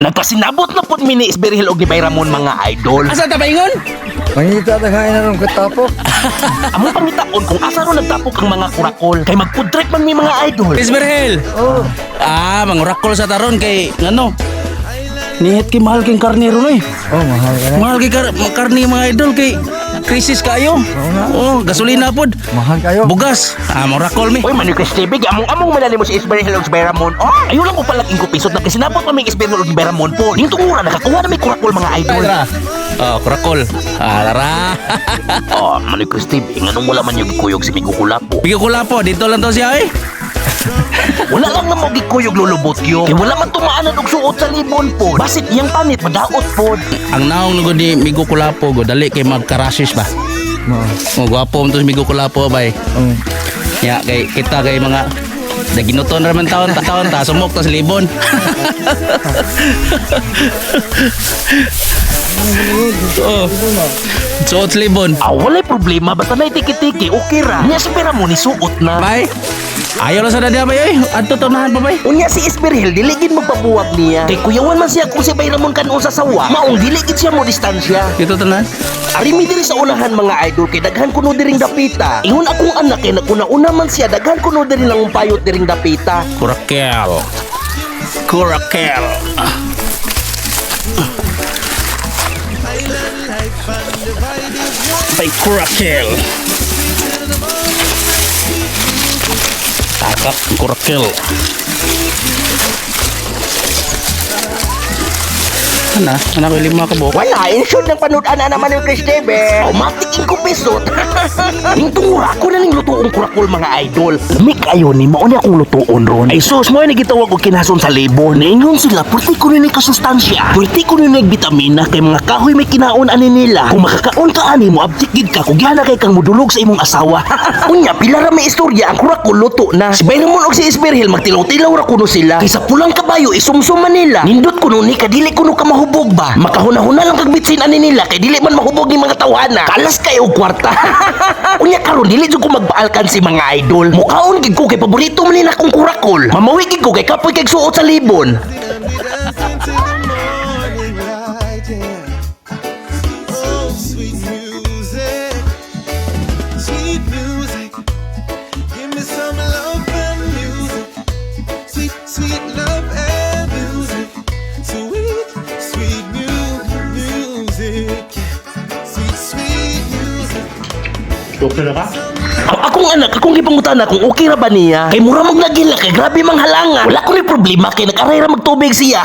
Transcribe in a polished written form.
Nagkasinabot na pud mi ni Isberhil og ni Bayramon, mga idol. Asa ta paingon? Mangita ta kain na ron katapok. Among pangitaon kung asa ron nagtapok ang mga kurakol. Kay magpudrek man mi, mga idol. Isberhel. Oh, Ah, mangurakol sa taron kay ngano? Nihit kay mahal kay karne ron eh. Oh, mahal ka na. Mahal kay karne, mga idol, kay krisis kayo. Oh, gasolina pod. Mahal kayo. Bugas. Ah, mangurakol mi. Uy, Manoy Chris TV, among-among manali mo si Isberhil og si Bayramon. Oh, ayaw lang ko palaging ko pisot na kasinabot pa mi Isberhil og Bayramon po. Ning tungura nakakuha na may kurakol, mga idol. Tara. Oh, kurakol. Ah, tara. Oh, Manoy Chris TV, nganong wala man yung gikuyog si Migo Kulapo? Bigyo ko po, dito lang to siya eh. Wala lang na mo gikuyog lulubot yo. Kay wala man tumaanan og suot sa libon po. Basit iyang panit madaot pod. Ang naong nugo ni Migo Kulapo go dali kay magkarasis ba. No. Mo gwapo mo to si Migo Kulapo bay. Oh. Ya kay kita kay mga naginuton ra man taon ta taon ta sumok ta sa libon. Oh. Suot sa libon. Ah, walay problema basta nay tiki-tiki okay ra. Nya si Bayramon ni suot na. Bay. Ayaw lang sa dadya bay oy. Adto tanahan pa bay. Unya si Isberhil dili gid magpabuwag niya. Kay kuyawan man siya kung si Bayramon kanon sa sawa, maong dili gid siya mo distansya. Dito tanan. Arimi diri sa unahan, mga idol, kay daghan kuno diring dapita. Ingon akong anak kay naguna-una man siya, daghan kuno diri lang payot diring dapita. Kurakel. Kurakel. Bay kurakel. Takak kurakel. Ana, ana ko lima ka buok. Wala, insured ng panood na naman yung Chris TV. Automatic ing kupisot. Ning tungura ko na ning lutuong kurakol, mga idol. Lami kayo ni mao ni akong lutuon ron. Ay sus, mo ni gitawag og kinason sa libon. Niingon sila, purti ko ni kasustansya. Purti ko ni bitamina kay mga kahoy may kinaon ani nila. Kung makakaon ka ani mo abtik gid ka kung gihana kay kang mudulog sa imong asawa. Unya pila ra may istorya ang kurakol luto na. Si Bayramon og si Isberhil magtilaw-tilaw ra kuno sila. Kay sa pulang kabayo isumsum man nila. Nindot kuno ni kadili kuno ka mahubog ba. Makahuna-huna lang kag bitsin ani nila kay dili man mahubog ni mga tawhana. Kalas kay og kwarta. Unya karon dili jud ko magpaalkan si mga idol. Mukaon gid ko kay paborito man ni akong kurakol. Mamawi gid ko kay kapoy kay suot sa libon. Dancing to the morning light, yeah. Oh, sweet music, sweet music. Give me some love and music. Sweet, sweet love and music. Sweet, sweet music. Yeah. Sweet, sweet music. Okay na ka? Ang akong anak, akong gipangutana kung okay ra ba niya. Kay mura mag nagila kay grabe mang halanga. Wala ko ni problema kay nag-aray ra magtubig siya.